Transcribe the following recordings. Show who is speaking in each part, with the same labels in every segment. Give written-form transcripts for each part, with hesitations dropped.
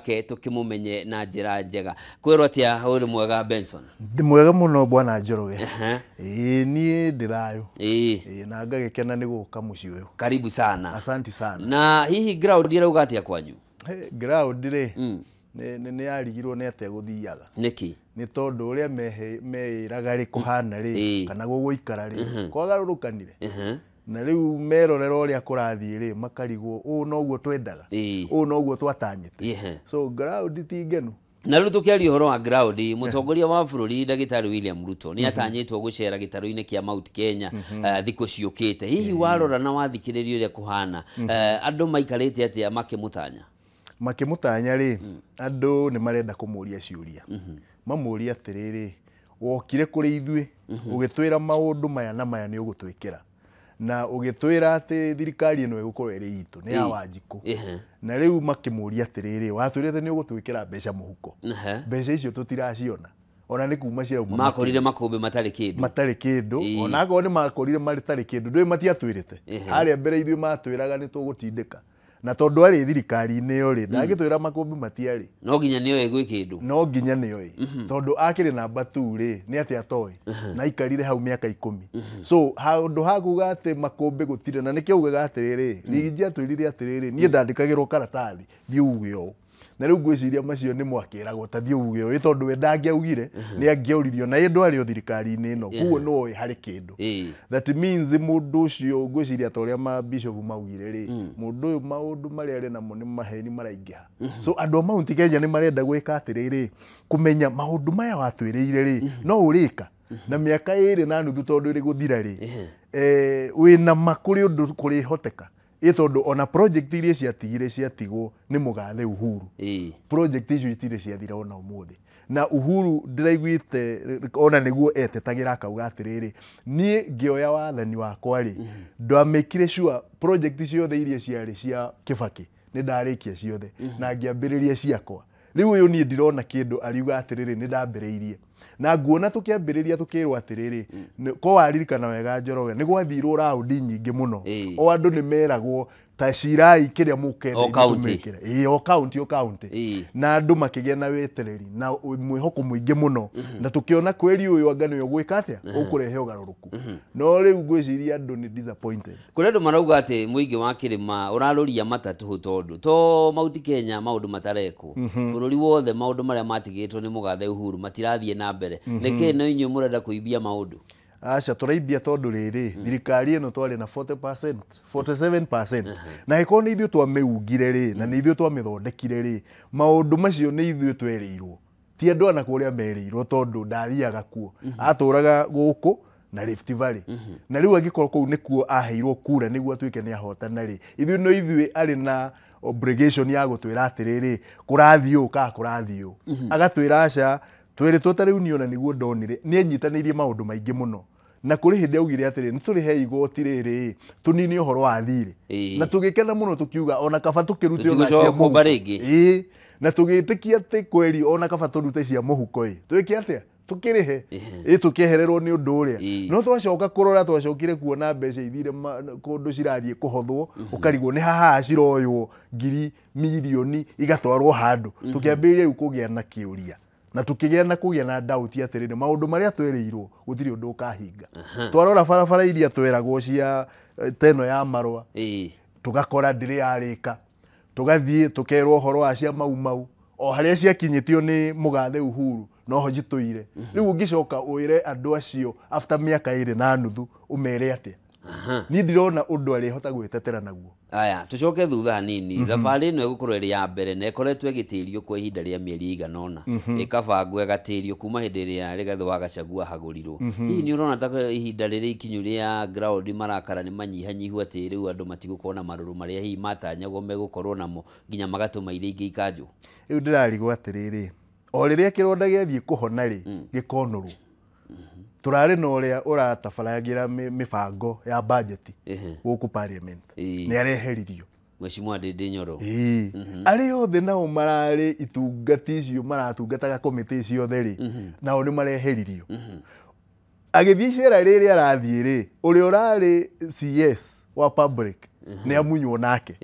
Speaker 1: Nake tũkĩmũmenye na njĩra njega. Kwĩrwo atĩa, ũrĩ mwega, Benson?
Speaker 2: Ndĩ mwega mũno, bwana Njoroge. Ĩĩ, niĩ ndĩ thayũ. Ĩĩ, na ngagĩkena nĩ gũka mũciĩ ũyũ.
Speaker 1: Karibu sana.
Speaker 2: Asanti sana.
Speaker 1: Na hihi ground ĩrauga atĩa kwanyu?
Speaker 2: Hey, ground rĩ, nĩ yarigirwo nĩ atĩa gũthiaga.
Speaker 1: Nĩkĩ?
Speaker 2: Nĩ tondũ ũrĩa meĩraga rĩ kũhana rĩ, kana gũgũikara rĩ, kwagarũrũkanire. Na rĩu merorera ũrĩa kũrathiĩ rĩ, makarigwo ũũ noguo twendaga, ũũ noguo twatanyĩte. So ground ti ngenu.
Speaker 1: Na rĩu tũkĩaria ũhoro wa ground, mũtongoria wa bũrũri Ndagĩtarĩ William Ruto nĩ atanyĩtwo gũcera gĩtarũ-inĩ kĩa Mount Kenya thikũ ciũkĩte. Hihi warora na wathikĩrĩria ũrĩa kũhana, andũ maikarĩte atĩa makĩmũtanya?
Speaker 2: Makĩmũtanya rĩ, andũ nĩ marenda kũmũria ciũria, mamũrie atĩrĩrĩ, wokire kũrĩ ithuĩ ũgĩtwĩra maũndũ maya na maya nĩ ũgũtwĩkĩra, na ũgĩtwĩra atĩ thirikari ĩno ĩgũkorwo ĩrĩ itũ, nĩ ya Wanjikũ. Na rĩu makĩmũria atĩrĩrĩ, watwĩrĩte nĩ ũgũtwĩkĩra mbeca mũhuko, mbeca icio tũtiraciona, ona nĩ kuma cirauma.
Speaker 1: Makorire makũmbĩ matarĩ kĩndũ.
Speaker 2: Matarĩ kĩndũ. Ona akorwo nĩ makorire matarĩ kĩndũ, ndũĩ matiatwĩrĩte harĩa mbere ithuĩ matwĩraga nĩ tũgũtindĩka, na tondũ arĩ thirikari-inĩ ĩyo rĩ, ndangĩtwĩra makũmbĩ matiarĩ.
Speaker 1: No nginya nĩoĩ gwĩ kĩndũ.
Speaker 2: No nginya nĩoĩ, tondũ akĩrĩ namba 2 rĩ, nĩ atĩ atoĩ na aikarire hau mĩaka 10. So handũ ha kuga atĩ makũmbĩ gũtirĩ, na nĩkĩo augaga atĩrĩrĩ, Rigiji atwĩrire atĩrĩrĩ, niĩ ndandĩkagĩrwo karatathi thiĩ uge ũũ, na rĩu ngwĩciria macio nĩ mwakĩragwo ta thiĩ uge ũũ, tondũ we ndangĩaugire nĩ angĩauririo, na ĩ ndwarĩ o thirikari-inĩ ĩno, koguo no harĩ kĩndũ. That means mũndũ ũcio, ngwĩciria ta ũrĩa ma bishop maugire rĩ, mũndũ ũyũ maũndũ marĩa arĩ namo nĩ maheni maraingĩha. So andũ a Mount Kenya nĩ marenda gwĩka atĩrĩrĩ, kũmenya maũndũ maya watwĩrĩire rĩ, no ũrĩka na mĩaka 2.5 tondũ ĩrĩ gũthira rĩ, wĩna ma kũrĩ ũndũ kũrĩhoteka, ĩ tondũ ona project iria ciatigire ciatigwo nĩ mũgathe Uhuru, project icio itirĩ ciathira ona ũmũthĩ. Na Uhuru ndĩraiguĩte ona nĩguo etetagĩra akauga atĩrĩrĩ, niĩ ngĩoya wathani wakwa rĩ, ndamĩkire sure project ciothe iria ciarĩ cia Kibaki nĩ ndarĩkia ciothe na ngĩambĩrĩria ciakwa. Rĩu ũyũ niĩ ndirona kĩndũ ariuga atĩrĩrĩ nĩ ndambĩrĩirie, na nguona tũkĩambĩrĩria tũkĩrwo atĩrĩrĩ, ko waririkana wega Njoroge, nĩ gwathirwo raundi nyingĩ mũno. O andũ nĩ meragwo ta cirai kĩrĩa mũkenda
Speaker 1: O county.
Speaker 2: ithuĩ tũmĩkĩre. Ĩĩ, o county, o county. Na andũ makĩgĩa na wetereri na mwĩhoko mũingĩ mũno, na tũkĩona kweri ũyũ anga nĩwe ũgwĩka atĩa, ũkũrehe ũgarũrũku. No rĩu ngwĩciria andũ nĩ disappointed.
Speaker 1: Kũrĩ andũ marauga atĩ mũingĩ wa kĩrĩma ũrarũria matatũ, tondũ to Mount Kenya maũndũ matarekwo, bũrũri wothe maũndũ marĩa matigĩtwo nĩ mũgathe Uhuru matirathiĩ na mbere. Nĩkĩ no inyuĩ mũrenda kũimbia maũndũ?
Speaker 2: Aca, tũraimbia tondũ rĩrĩ, thirikari ĩno twarĩ na 40%, 47%, na ĩkorwo nĩ ithuĩ twamĩungire rĩ, na nĩ ithuĩ twamĩthondekire rĩ, maũndũ macio nĩ ithuĩ twerĩirwo, ti andũ ana kũrĩa merĩirwo, tondũ ndathiaga kuo, atũraga gũkũ na Rift Valley. Na rĩu angĩkorwo kũu nĩkuo aheirwo kura nĩguo atuĩke nĩ ahotana rĩ, ithuĩ no ithuĩ arĩ na obligation ya gũtwĩra atĩrĩrĩ, kũrathiĩ ũũ kana kũrathiĩ ũũ. Agatwĩra aca, twĩrĩtwo ta rĩu niĩ ona nĩguo ndonire nĩ enyitanĩirie maũndũ maingĩ mũno, na kũrĩ hĩndĩ augire atĩrĩ, nĩ tũrĩhe igoti rĩrĩ tũnine ũhoro wa thirĩ. Na tũgĩkena mũno tũkiuga ona kaba tũkĩrute ona
Speaker 1: Tũtigũcoka
Speaker 2: cia
Speaker 1: kũmba
Speaker 2: mũhuko.
Speaker 1: Rĩngĩ.
Speaker 2: Ĩĩ, na tũgĩtĩkia atĩ kweri ona kaba tũrute cia mũhuko ĩ, twĩke atĩa, tũkĩrĩhe ĩ, tũkĩehererwo nĩ ũndũ ũrĩa. No twacoka kũrora, twacokire kuona mbeca ithire kũndũ cirathiĩ kũhothwo, ũkarigwo nĩ haha ciroywo ngiri mirioni igatwarwo handũ. Tũkĩambĩrĩria rĩu kũgĩa na kĩũria, na tukĩgĩa na kũgĩa na doubt atĩrĩrĩ, maũndũ marĩa twerĩirwo gũtirĩ ũndũ ũkahinga. Twarora barabara iria tweragwo cia ta ĩno ya Marũa, tũgakora ndĩrĩ yarĩka, tũgathiĩ tũkerwo ũhoro wa cia Mau Mau, o harĩa ciakinyĩtio nĩ mũgathe Uhuru noho njitũire. Rĩu ũngĩcoka ũĩre andũ acio after mĩaka 2.5 ũmere atĩa? Niĩ ndirona ũndũ arĩhota gwĩtetera naguo.
Speaker 1: Aya, tucoke thutha hanini. Thabarĩ ĩno ĩgũkorwo ĩrĩ ya mbere na ĩkoretwo ĩgĩtĩrio kwa ihinda rĩa mĩeri ĩigana ũna, ĩkabangwo ĩgatĩrio kuma hĩndĩ ĩrĩa Rigathĩ wa Gachagua ahagũrirwo. Hihi nĩ ũrona ta ihinda rĩrĩ ikinyu rĩa ground marakara nĩ manyihanyihu, atĩ rĩu andũ matigũkorwo na marũrũ marĩa hihi matanyagwo megũkorwo namo nginya magatũma iria ingĩ ikanjwo?
Speaker 2: Rĩu ndĩrarigwo atĩrĩrĩ, o rĩrĩa kĩronda gĩathiĩ kũhona rĩ, gĩkonũrwo. Tũrarĩ na ũrĩa ũratabaragĩra mĩbango ya budget gũkũ parliament, nĩ areheririo.
Speaker 1: Mheshimiwa Ndindi Nyoro.
Speaker 2: Ĩĩ, arĩa othe nao mararĩ itungati icio maratungataga komĩtĩ ciothe rĩ, nao nĩ mareheririo. Agĩthiĩ icera rĩrĩ arathiĩ rĩ, ũrĩa ũrarĩ CS wa public nĩ amunywo nake.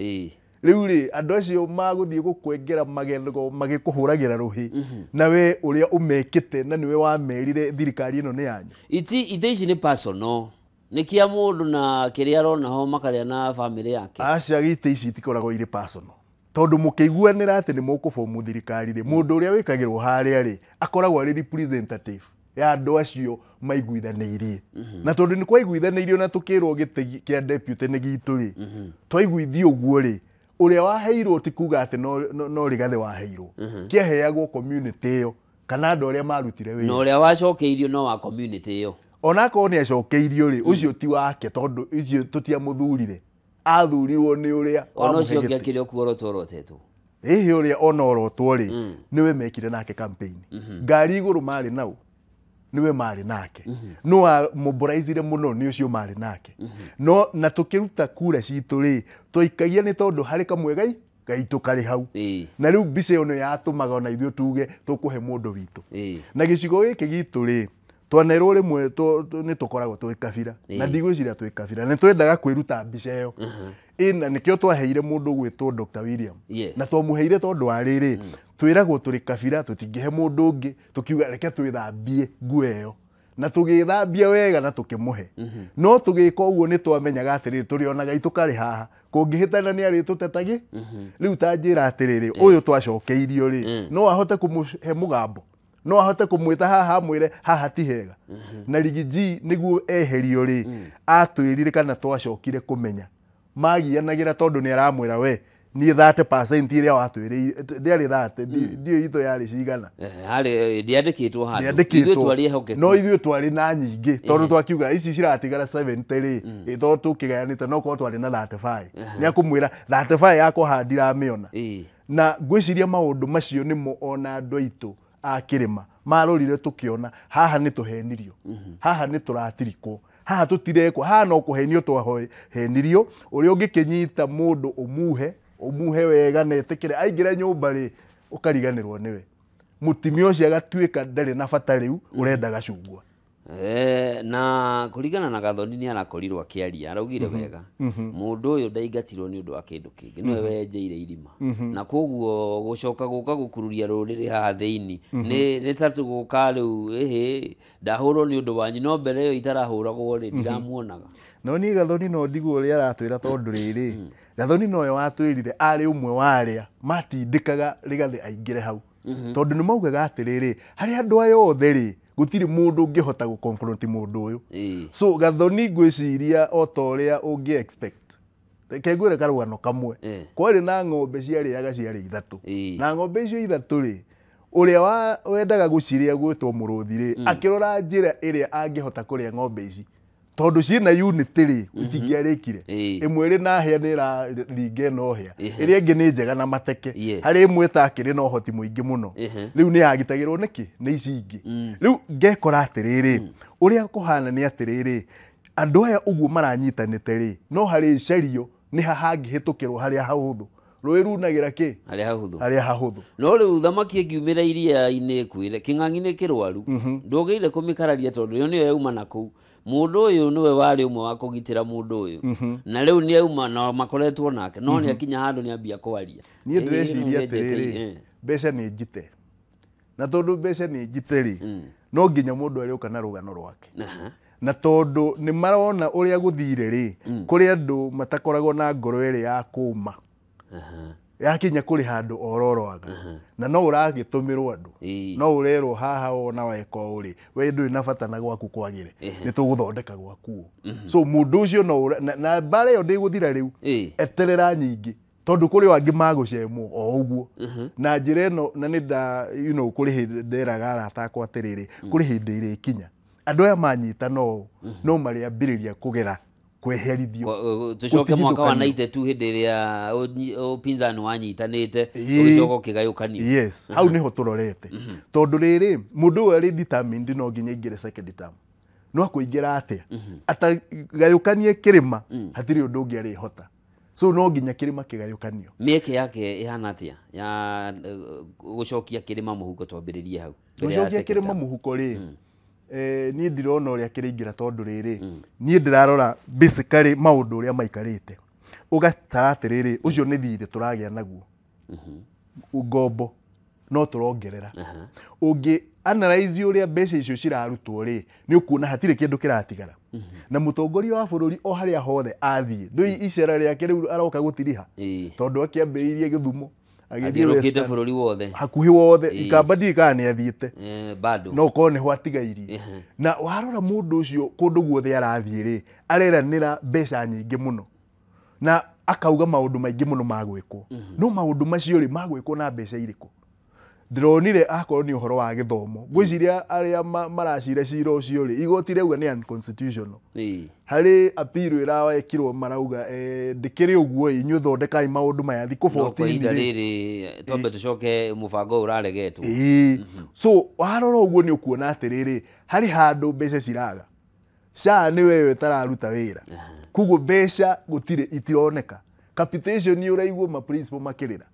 Speaker 2: Rĩu rĩ andũ acio magũthiĩ gũkwengera magego magĩkũhũragĩra rũhĩ na we ũrĩa ũmekĩte na nĩwe wamerire thirikari ĩno nĩ yanyu.
Speaker 1: Ite ici nĩ personal, nĩ kĩa mũndũ na kĩrĩa arona ho makarĩa na family yake.
Speaker 2: Aca, gĩtĩ ici itikoragwo irĩ personal, tondũ mũkĩiguanĩra atĩ nĩ mũkũbomu thirikari rĩ, mũndũ ũrĩa wĩkagĩrwo harĩa rĩ akoragwo arĩ representative ya andũ acio maiguithanĩirie. Na tondũ nĩ kwaiguithanĩirio na tũkĩrwo gĩtĩ kĩa deputy nĩ gitũ rĩ, twaiguithio ũguo rĩ, ũrĩa waheirwo ti kuga atĩ no Rigathĩ waheirwo, kĩaheagwo community ĩyo kana andũ arĩa marutire wĩra.
Speaker 1: Na ũrĩa wacokeirio no wa community ĩyo.
Speaker 2: Onakorwo nĩ acokeirio rĩ, ũcio ti wake tondũ icio tũtiamũthurire, athurirwo nĩ ũrĩa
Speaker 1: ona ũcio ũngĩ akĩrĩ o kuorotwo orotetwo.
Speaker 2: Ĩhĩ, ũrĩa ona orotwo rĩ, nĩwe mekire nake campaign. Ngari igũrũ marĩ nau nĩwe marĩ nake, no mobilizire mũno nĩ ũcio marĩ nake. No na tũkĩruta kura citũ rĩ, twaikagia nĩ tondũ harĩ kamwe gaitũ karĩ hau. Na rĩu mbica ĩyo nĩyo yatũmaga ona ithuĩ tuge tũkũhe mũndũ witũ. Na gĩcigo gĩkĩ gitũ rĩ, twanerwo rĩmwe nĩ tũkoragwo twĩ kabira, na ndigwĩciria twĩ kabira, nĩ twendaga kwĩruta mbica ĩyo. Ĩna nĩkĩo twaheire mũndũ gwĩtwo Dr. William. Na twamũheire tondũ wa rĩrĩ, twĩragwo tũrĩ kabira, tũtingĩhe mũndũ ũngĩ, tũkiuga reke twĩthambie nguo ĩyo. Na tũgĩthambia wega na tũkĩmũhe. No tũgĩka ũguo nĩ twamenyaga atĩrĩrĩ, tũrĩona gaitũ karĩ haha, kũngĩhĩtana nĩ arĩtũtetagi. Rĩu ta njĩra atĩrĩrĩ, ũyũ twacokeirio rĩ, no ahote kũmũhe mũgambo, no ahote kũmwĩta haha amwĩre haha ti hega. Na Riggy G nĩguo eherio rĩ, atwĩrire kana twacokire kũmenya magianagĩra tondũ nĩ aramwĩra we niĩ 30% ĩrĩa watwĩrĩire ndĩarĩ 30, ndiũ itũ yarĩ cigana,
Speaker 1: harĩ ndĩandĩkĩtwo handũ, ithuĩ twarĩ ehokeku,
Speaker 2: no ithuĩ twarĩ na nyingĩ tondũ twakiuga ici ciratigara 70 rĩ, tondũ tũkĩgayanĩte no korwo twarĩ na 35. Nĩ akũmwĩra 35 yakwa haha ndiramĩona. Na ngwĩciria maũndũ macio nĩmo ona andũ aitũ a kĩrĩma marorire tũkĩona haha nĩ tũhenirio, haha nĩ tũratirikwo, haha tũtirekwo, haha no kũhenio twahenirio. Ũrĩa ũngĩkĩnyita mũndũ ũmuhe wega na etĩkĩre aingĩra nyũmba rĩ, ũkariganĩrwo nĩwe. Mũtumia ũcio agatuĩka ndarĩ na bata rĩu, ũrenda gacungwa.
Speaker 1: Na kũringana na Gathoni nĩ arakorirwo akĩaria, araugire wega mũndũ ũyũ ndaingatirwo nĩ ũndũ wa kĩndũ kĩngĩ, nĩwe wenjeire irima, na koguo gũcoka gũka gũkururia rũrĩrĩ haha thĩinĩ nĩ ta tũgũka rĩu, ĩhĩ ndahũrwo nĩ ũndũ wanyu, no mbere ĩyo itarahũragwo rĩ ndiramuonaga.
Speaker 2: No niĩ Gathoni no ndigwo ũrĩa aratwĩra tondũ rĩrĩ, Gathoni nowe watwĩrire arĩ ũmwe wa arĩa matindĩkaga Rigathĩ aingĩre hau, tondũ nĩ maugaga atĩrĩrĩ, harĩ andũ aya othe rĩ, gũtirĩ mũndũ ũngĩhota gũconfront mũndũ ũyũ. So Gathoni ngwĩciria o ta ũrĩa ũngĩ expect. Reke ngwĩre karũgano kamwe. Kwarĩ na ng'ombe ciarĩaga ciarĩ ithatũ. Na ng'ombe icio ithatũ rĩ, ũrĩa wendaga gũcirĩa gwĩtwo mũrũthi rĩ, akĩrora njĩra ĩrĩa angĩhota kũrĩa ng'ombe ici, tondũ ciĩna unity rĩ, itingĩarĩkire. Ĩmwe ĩrĩ na hĩa nĩ ĩraringa ĩno hĩa, ĩrĩa ĩngĩ nĩ njega na mateke, harĩ ĩmwe ĩtakĩrĩ na ũhoti mũingĩ mũno, rĩu nĩ yagitagĩrwo nĩkĩ nĩ ici ingĩ. Rĩu ngekora atĩrĩrĩ, ũrĩa kũhana nĩ atĩrĩrĩ, andũ aya ũguo maranyitanĩte rĩ, no harĩ icario nĩ ha hangĩhĩtũkĩrwo harĩa hahũthũ. Rũĩ runagĩra kĩ?
Speaker 1: Harĩa hahũthũ.
Speaker 2: Harĩa hahũthũ.
Speaker 1: No rĩu thamaki ĩngiumĩra iria-inĩ ĩkuĩre, kĩng'ang'i nĩ kĩrwaru, ndũgĩire kũmĩkararia tondũ ĩyo nĩyo yauma na kũu. Mũndũ ũyũ nĩwe warĩ ũmwe wa kũgitĩra mũndũ ũyũ, na rĩu nĩ auma na makoretwo nake, no nĩ akinya handũ nĩ ambia kwaria.
Speaker 2: Niĩ ndĩreciria atĩrĩrĩ, mbeca nĩ njite, na tondũ mbeca nĩ njite rĩ, no nginya mũndũ arĩũka na rũgano rwake. Na tondũ nĩ marona ũrĩa gũthire rĩ, kũrĩ andũ matakoragwo na ngoro ĩrĩa ya kũma, yakinya kũrĩ handũ ororoaga, na no ũragĩtũmĩrwo andũ, no ũrerwo haha wona weka ũũ rĩ, we ndũrĩ na bata na gwaku kwagĩre, nĩ tũgũthondeka gwaku ũũ. So mũndũ ũcio no na mbara ĩyo ndĩgũthira rĩu, eterera nyingĩ, tondũ kũrĩ o angĩ magũcemwo o ũguo. Na njĩra ĩno, na nĩ nda, you know, kũrĩ hĩndĩ nderaga arata akwa atĩrĩrĩ, kũrĩ hĩndĩ ĩrĩkinya andũ aya manyitana ũũ no marĩambĩrĩria kũgera kweherithio.
Speaker 1: Tucoke mwaka wa 92 hĩndĩ ĩrĩa upinzani wanyitanĩte ũgĩcoka ũkĩgayũkanio.
Speaker 2: Yes, hau nĩho tũrorete. Tondũ rĩrĩ, mũndũ ũyũ arĩ determined no nginya aingĩre second term. No akũingĩra atĩa? Atagayũkanie kĩrĩma, hatirĩ ũndũ ũngĩ arĩhota. So no nginya kĩrĩma kĩgayũkanio.
Speaker 1: Mĩeke yake ĩhana atĩa ya gũcokia kĩrĩma mũhuko? Twambĩrĩrie hau.
Speaker 2: Gũcokia kĩrĩma mũhuko rĩ, niĩ ndirona ũrĩa kĩraingĩra tondũ rĩrĩ, niĩ ndĩrarora basically maũndũ ũrĩa maikarĩte. Ũgatara atĩrĩrĩ, ũcio nĩ thirĩ tũragĩa naguo, ngombo no tũrongerera. Ũngĩ analyze ũrĩa mbeca icio cirarutwo rĩ, nĩ ũkuona hatirĩ kĩndũ kĩratigara. Na mũtongoria wa bũrũri o harĩa hothe athiĩ, ndũĩ icera rĩake rĩu aroka gũtiriha, tondũ akĩambĩrĩirie Gĩthumo, agĩthiĩ
Speaker 1: athiũrũkĩte
Speaker 2: Western,
Speaker 1: bũrũri wothe.
Speaker 2: Hakuhĩ wothe. Ikamba ndiũĩ kana nĩ athiĩte.
Speaker 1: Bado.
Speaker 2: No korwo nĩho atigairie. Na warora mũndũ ũcio kũndũ guothe arathiĩ rĩ, areranĩra mbeca nyingĩ mũno na akauga maũndũ maingĩ mũno ma gwĩkwo, no maũndũ macio rĩ, magwĩkwo na mbeca irĩkũ? Ndĩronire akorwo nĩ ũhoro wa gĩthomo, ngwĩciria arĩa maracira cira ũcio rĩ, igoti rĩauga nĩ unconstitutional. Harĩ appeal ĩrawekirwo, marauga ndĩkĩrĩ ũguo ĩ, inyuĩ thondekai maũndũ maya thikũ
Speaker 1: No kwa
Speaker 2: 14
Speaker 1: ihinda
Speaker 2: rĩ.
Speaker 1: rĩrĩ twambe tũcoke mũbango ũyũ ũraregetwo.
Speaker 2: Ĩĩ. So warora ũguo nĩ ũkuona atĩrĩrĩ, harĩ handũ mbeca ciraga. SHA nĩ wewe ĩtararuta wĩra, koguo mbeca gũtirĩ, itironeka. Capitation nĩ ũraigua ma principal makĩrĩra.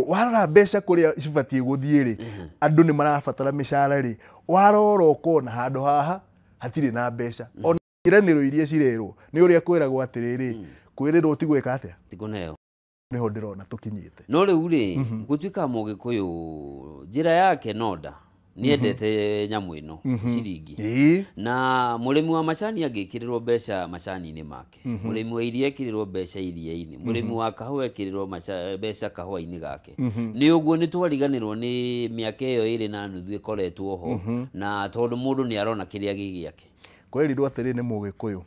Speaker 2: Warora mbeca kũrĩa cibatiĩ gũthiĩ rĩ, andũ nĩ marabatara mĩcara rĩ, warora ũkona handũ haha hatirĩ na mbeca. Ona iranĩro iria cirerwo nĩ ũrĩa kwĩragwo atĩrĩrĩ, kwĩrĩrwo ti gwĩka atĩa.
Speaker 1: Tikũneo.
Speaker 2: Nĩho ndĩrona tũkinyĩte.
Speaker 1: No rĩu rĩ, gũtuĩka mũgĩkũyũ njĩra yake nonda nĩendete nyamũ ĩno ciringi. Na mũrĩmi wa macani angĩkĩrĩrwo mbeca macani-inĩ make, mũrĩmi wa iria ekĩrĩrwo mbeca iria-inĩ, mũrĩmi wa kahũa ekĩrĩrwo mbeca kahũa-inĩ gake, nĩ ũguo nĩ twariganĩrwo nĩ mĩaka ĩyo 2.5 ĩkoretwo ho, na tondũ mũndũ nĩ arona kĩrĩa gĩ gĩake.
Speaker 2: Kwerirwo atĩrĩ nĩ mũgĩkũyũ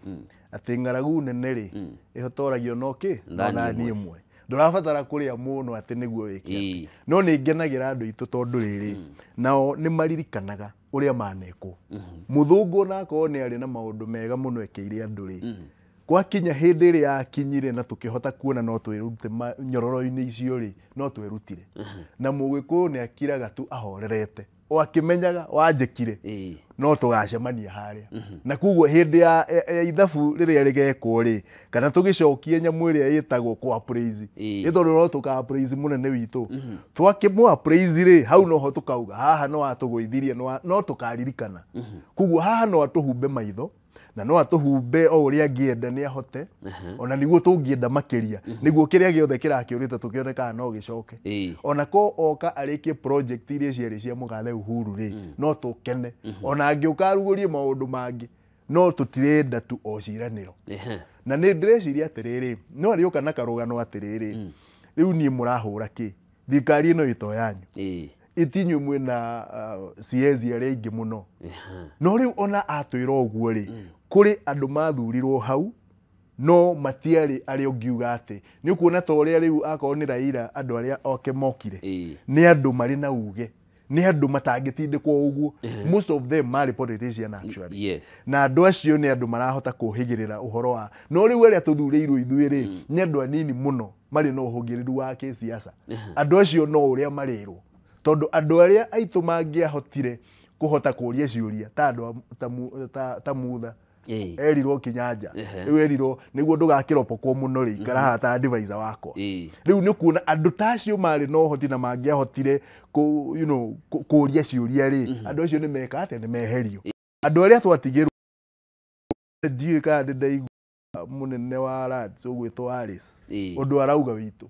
Speaker 2: atĩ ng'aragu nene rĩ, ĩhotoragio no kĩ? No
Speaker 1: Thani
Speaker 2: thani
Speaker 1: ĩmwe.
Speaker 2: ĩmwe. Ndũrabatara kũrĩa mũno atĩ nĩguo wĩke atĩ. No nĩ ngenagĩra andũ aitũ tondũ rĩrĩ, nao nĩ maririkanaga ũrĩa manekwo. Mũthũngũ onakorwo nĩ arĩ na maũndũ mega mũno ekĩire andũ rĩ, gwakinya hĩndĩ ĩrĩa yakinyire na tũkĩhota kuona no twĩrute nyororo-inĩ icio rĩ, no twĩrutire. Na mũgĩkũyũ nĩ akiraga tu ahorerete o akĩmenyaga wanjĩkire, no tũgacemania harĩa. Na koguo hĩndĩ ya ithabu rĩrĩa rĩgekwo rĩ, kana tũgĩcokie nyamũ ĩrĩa ĩtagwo kũ appraise, ĩ tondũ no tũka appraise mũnene witũ, twakĩmũ appraise rĩ, hau noho tũkauga haha no atũgũithirie, no tũkaririkana. Koguo haha no atũhumbe maitho na no atũhumbe o ũrĩa angĩenda nĩ ahote, ona nĩguo tũngĩenda makĩria, nĩguo kĩrĩa gĩothe kĩrakĩũrĩte tũkĩone kana no gĩcoke. Ona ko oka arĩkie project iria ciarĩ cia mũgathe Uhuru rĩ, no tũkene. Ona angĩũka arugũrie maũndũ mangĩ, no tũtirenda tu o ciranĩro. Na nĩ ndĩreciria atĩrĩrĩ, no arĩũka na karũgano atĩrĩrĩ, rĩu niĩ mũrahũra kĩ, thirikari ĩno ĩto yanyu, itinyuĩ mwĩna ciezi arĩa aingĩ mũno. No rĩu ona atwĩra ũguo rĩ, kũrĩ andũ mathurirwo hau no matiarĩ arĩa ũngiuga atĩ nĩ ũkuona ta ũrĩa rĩu akorwo nĩ Raila, andũ arĩa oke mokire nĩ andũ marĩ na uge, nĩ andũ matangĩtindĩkwo ũguo. Most of them marĩ politician actually. Na andũ acio nĩ andũ marahota kũhĩgĩrĩra ũhoro wa, no rĩu arĩa tũthurĩirwo ithuĩ rĩ, nĩ andũ anini mũno marĩ na ũhũngĩrĩru wa kĩsiasa. Andũ acio no ũrĩa marĩrwo, tondũ andũ arĩa aitũ mangĩahotire kũhota kũria ciũria ta andũ ta Mutha erirwo kinyanja, rĩu erirwo nĩguo ndũgakĩropokwo mũno rĩ, ikara haha ta advisor wakwa. Rĩu nĩ kuona andũ ta acio marĩ na ũhoti na mangĩahotire kũria ciũria rĩ, andũ acio nĩ meka atĩa? Nĩ meherio. Andũ arĩa twatigĩrwo, ndiũĩ kana ndĩ ndaigua mũnene wa Rats ũgwĩtwo Alice, ũndũ arauga witũ,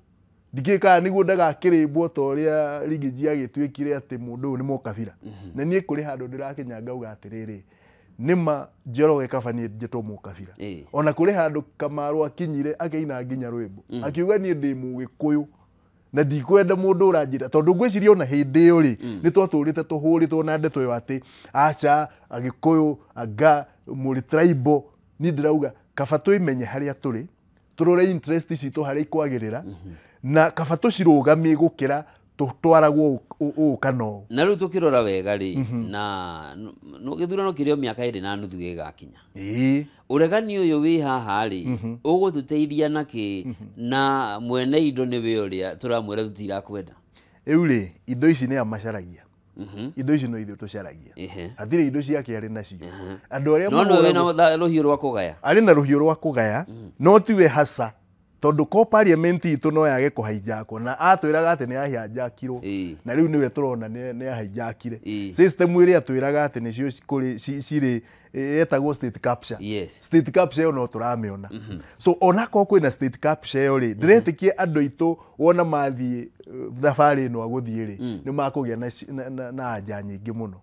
Speaker 2: ndikĩĩ kana nĩguo ndagakĩrĩmbwo ta ũrĩa Rigiji agĩtuĩkire atĩ mũndũ ũyũ nĩ mũkabira. Na niĩ kũrĩ handũ ndĩrakinya ngauga atĩrĩrĩ, nĩma Njoroge kaba niĩ njĩtwo mũkabira. Ona kũrĩ handũ Kamaru akinyire akĩina nginya rwĩmbo akiuga niĩ ndĩ mũgĩkũyũ na ndikwenda mũndũ ũranjĩra, tondũ ngwĩciria ona hĩndĩ ĩyo rĩ, nĩ twatũrĩte tũhũrĩtwo na ndeto ĩyo atĩ aca agĩkũyũ anga mũrĩ tribal. Niĩ ndĩrauga kaba twĩmenye harĩa tũrĩ, tũrore interest citũ harĩa ikwagĩrĩra, na kaba tũcirũgamie gũkĩra tũtwaragwo ũũ kana ũũ.
Speaker 1: Na rĩu tũkĩrora wega rĩ, na gĩthurano kĩrĩ o mĩaka 2.5 gĩgakinya. Ũregani ũyũ wĩ haha rĩ, ũgũtũteithia nakĩ na mwene indo nĩwe ũrĩa tũramwĩra tũtirakwenda?
Speaker 2: Rĩu rĩ, indo ici nĩ amacaragia. Indo ici no ithuĩ tũcaragia. Hatirĩ indo ciake arĩ nacio. Andũ arĩa
Speaker 1: No nĩwe wĩna
Speaker 2: mahũragwo
Speaker 1: rũhiũ rwa kũgaya.
Speaker 2: Arĩ na rũhiũ rwa kũgaya, no tiwe hasa. Tondu ko parliament itu no yage kũhaijakwo na atwĩraga atĩ nĩ ahiajakirwo na rĩu nĩwe tũrona nĩ ahaijakire. System ĩrĩa atwĩraga atĩ nĩcio cirĩ etagwo state capture. State capture ĩyo no tũramĩona. So onakorwo kwĩna state capture ĩyo rĩ, ndĩretĩkia andũ aitũ wona mathiĩ thabarĩ ĩno agũthiĩ rĩ, nĩ makũgĩa na anja nyingĩ mũno.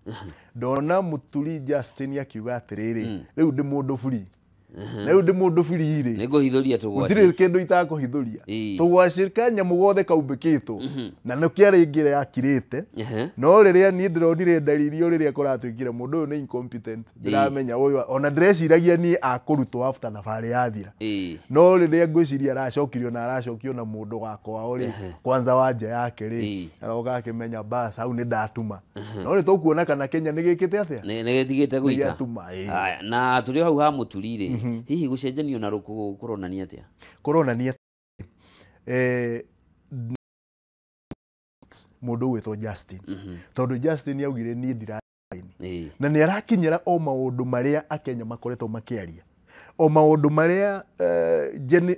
Speaker 2: Ndona Mũturi Justin akiuga atĩrĩrĩ, rĩu ndĩ mũndũ free. Na rĩu ndĩ mũndũ free rĩ,
Speaker 1: nĩ ngũhithũria tũgwacĩ.
Speaker 2: Gũtirĩ kĩndũ itakũhithũria. Tũgwacĩ kanyamũ gothe kaumbĩkĩtwo. Na nĩkĩo arĩ yakirĩte. No rĩrĩa niĩ ndĩronire ndariri o rĩrĩa kũratuĩkire mũndũ ũyũ nĩ incompetent. Ndĩramenya ũyũ ona ndĩreciragia niĩ akũrutwo after thabarĩ yathira. No rĩrĩa ngwĩciria aracokirio na aracokio na mũndũ wa kwao rĩ, kwanza wa nja yake rĩ, aroka akĩmenya bas hau nĩ ndatuma. No nĩ tũkuona kana Kenya nĩ gĩkĩte atĩa?
Speaker 1: Nĩ gĩtigĩte gũita. Haya, na tũrĩ hau ha Mũturi rĩ, hihi gũcenjanio na rũkũngũ kũronania atĩa?
Speaker 2: Kũronania mũndũ ũgwĩtwo Justin. Tondũ Justin augire niĩ ndiraini. Na nĩ arakinyĩra o maũndũ marĩa Akenya makoretwo makĩaria. O maũndũ marĩa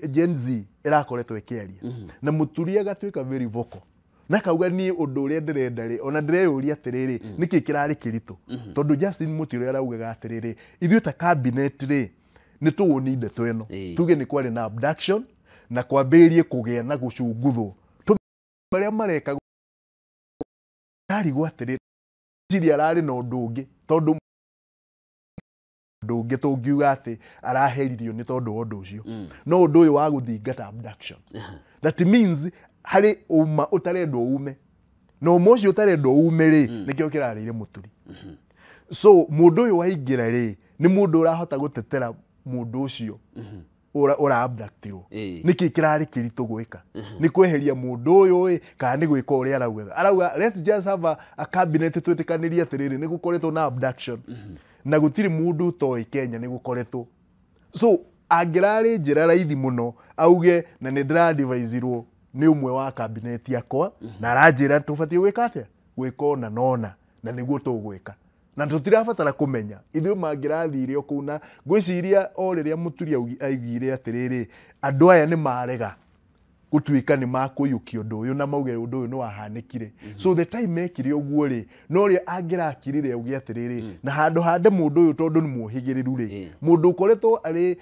Speaker 2: Gen Z ĩrakoretwo ĩkĩaria. Na Mũturi agatuĩka very vocal. Na kauga niĩ ũndũ ũrĩa ndĩrenda rĩ, ona ndĩreyũria atĩrĩrĩ, nĩkĩ kĩrarĩ kĩritũ? Tondũ Justin Mũturi araugaga atĩrĩrĩ, ithuĩ ta cabinet rĩ, nĩ tũwoni ndeto ĩno. Tuge nĩ kwarĩ na abduction na kwambĩrĩrie kũgĩa na gũcunguthwo. Marĩa mareka arigwo atĩrĩrĩ, ciria ararĩ na ũndũ ũngĩ, tondũ ũndũ ũngĩ tũngiuga atĩ araheririo nĩ tondũ wa ũndũ ũcio. No ũndũ ũyũ wa gũthingata abduction. That means harĩ ũma ũtarendwo ume. Na ũma ũcio ũtarendwo ume rĩ, nĩkĩo kĩrarĩire Mũturi. So mũndũ ũyũ waingĩra rĩ, nĩ mũndũ ũrahota gũtetera mũndũ ũcio ũra abductirwo. Nĩkĩ kĩrarĩ kĩritũ gwĩka? Nĩ kweheria mũndũ ũyũ ĩ, kana nĩ gwĩka ũrĩa arauga? Arauga let's just have a cabinet twĩtĩkanĩrie atĩrĩrĩ, nĩ gũkoretwo na abduction. Na gũtirĩ mũndũ ũtoĩ Kenya nĩ gũkoretwo. So angĩrarĩ njĩra raithi mũno auge na nĩ ndĩradivicirwo nĩ ũmwe wa cabinet yakwa na aranjĩra tũbatiĩ gwĩka atĩa? Gwĩka ona nona na nĩguo tũgwĩka. Na tũtirabatara kũmenya ithuĩ mangĩrathire o kũu na ngwĩciria o rĩrĩa Mũturi augire atĩrĩrĩ, andũ aya nĩ marega gũtuĩka nĩ makũiyũkia ũndũ ũyũ na mauge ũndũ ũyũ nĩ wahanĩkire. So the time mekire ũguo rĩ, no rĩo angĩrakirire auge atĩrĩrĩ, na handũ hande mũndũ ũyũ tondũ nĩ mũhĩgĩrĩru rĩ, mũndũ ũkoretwo arĩ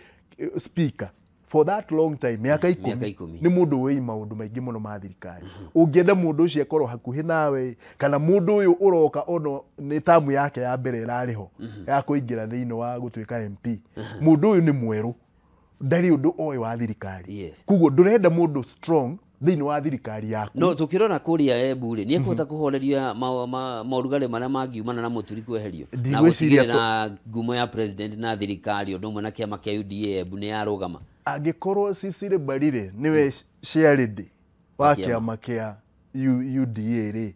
Speaker 2: speaker for that long time, mĩaka ikũmi, nĩ mũndũ wĩ maũndũ maingĩ mũno ma thirikari. Ũngĩenda mũndũ ũcio akorwo hakuhĩ nawe, kana mũndũ ũyũ ũroka ono nĩ tamu yake ya mbere ĩrarĩ ho ya kũingĩra thĩinĩ wa gũtuĩka MP. Mũndũ ũyũ nĩ mwerũ, ndarĩ ũndũ oĩ wa thirikari. Koguo ndũrenda mũndũ strong thĩinĩ wa thirikari yaku.
Speaker 1: No tũkĩrora kũrĩa Embu rĩ, nĩ ekũhota kũhoreria maũrugarĩ marĩa mangiumana na Mũturi kweherio na gũtigĩrĩra na ngumo ya president na thirikari ũndũ ũmwe na kĩama kĩa UDA Embu nĩ yarũgama.
Speaker 2: Angĩkorwo Cecily Mbarire nĩwe chairlady wa kĩama kĩa UDA rĩ,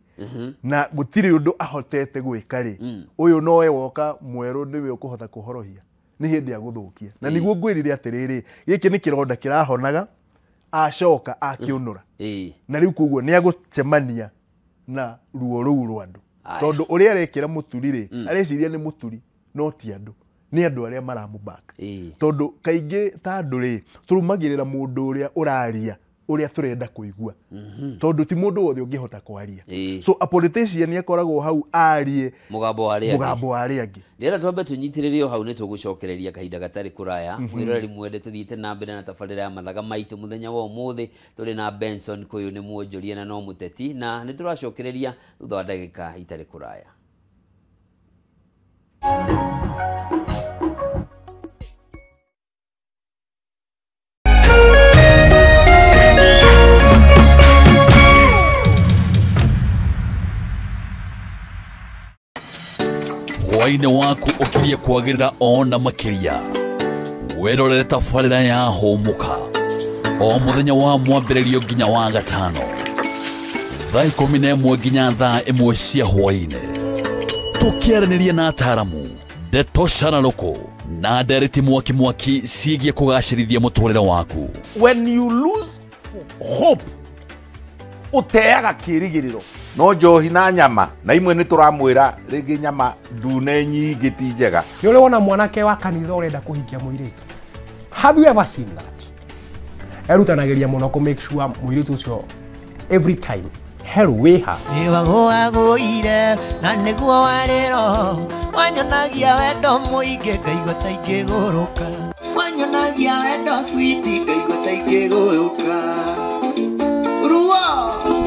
Speaker 2: na gũtirĩ ũndũ ahotete gwĩka rĩ, ũyũ nowe woka mwerũ nĩwe ũkũhota kũhorohia. Nĩ hĩndĩ ya gũthũkia. Na nĩguo ngwĩrire atĩrĩrĩ, gĩkĩ nĩ kĩronda kĩrahonaga, acoka akĩũnũra. Na rĩu koguo nĩ agũcemania na ruo rũu rwa andũ. Tondũ ũrĩa arekĩra Mũturi rĩ, areciria nĩ Mũturi no ti andũ. Nĩ andũ arĩa maramũbaka. Tondũ kaingĩ ta andũ rĩ, tũrũmagĩrĩra mũndũ ũrĩa ũraria ũrĩa tũrenda kũigua. Tondũ ti mũndũ wothe ũngĩhota kwaria. So a politician nĩ akoragwo hau arie
Speaker 1: mũgambo wa
Speaker 2: arĩa angĩ.
Speaker 1: Rĩrĩa twambe tũnyitĩrĩre o hau nĩ tũgũcokereria kahinda gatarĩ kũraya. Mwĩroreri mwende tũthiĩte na mbere na tabarĩra ya mathaga maitũ mũthenya wa ũmũthĩ. Tũrĩ na Benson Kũyũ nĩ mwonjoria na no mũteti, na nĩ tũracokereria thutha wa ndagĩka itarĩ kũraya.
Speaker 3: Hwaĩ-inĩ waku ũkirie kwagĩrĩra ona makĩria. Wĩrorere tabarĩra ya Hũmũka o mũthenya wa mwambĩrĩrio nginya wa gatano thaa 11 nginya thaa 1 cia hwaĩ-inĩ, tũkĩaranĩria na ataaramu ndeto cararũkũ na ndereti mwaki mwaki ciĩgiĩ kũgacĩrithia mũtũrĩre waku.
Speaker 4: When you lose hope, ũteaga kĩĩrĩgĩrĩro.
Speaker 5: No njohi na nyama na imwe nĩ tũramwĩra rĩngĩ nyama ndune nyingĩ ti njega.
Speaker 6: Nĩ ũrĩ wona mwanake wa kanitha ũrenda kũhikia mũirĩtu? Have you ever seen that? Erutanagĩria mũno kũ make sure mũirĩtu ũcio every time hello wĩha.
Speaker 7: Nĩwagũagũire na nĩguo warĩ roho wanyonagia wendo mũingĩ ngaigua ta ingĩgũrũka. Wanyonagia wendo switi ngaigua ta ingĩgũrũka. Ruo.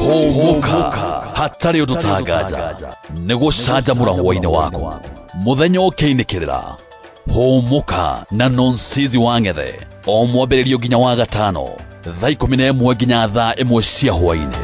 Speaker 3: Hũmũka hatarĩ ũndũ tanganja nĩ gũcanjamũra hwainĩ waku mũthenya ũkĩinĩkĩrĩra. Hũmũka na Nonsizi wa Ng'ethe o mwambĩrĩrio nginya wa gatano thaa 11 nginya thaa 1 cia hwainĩ.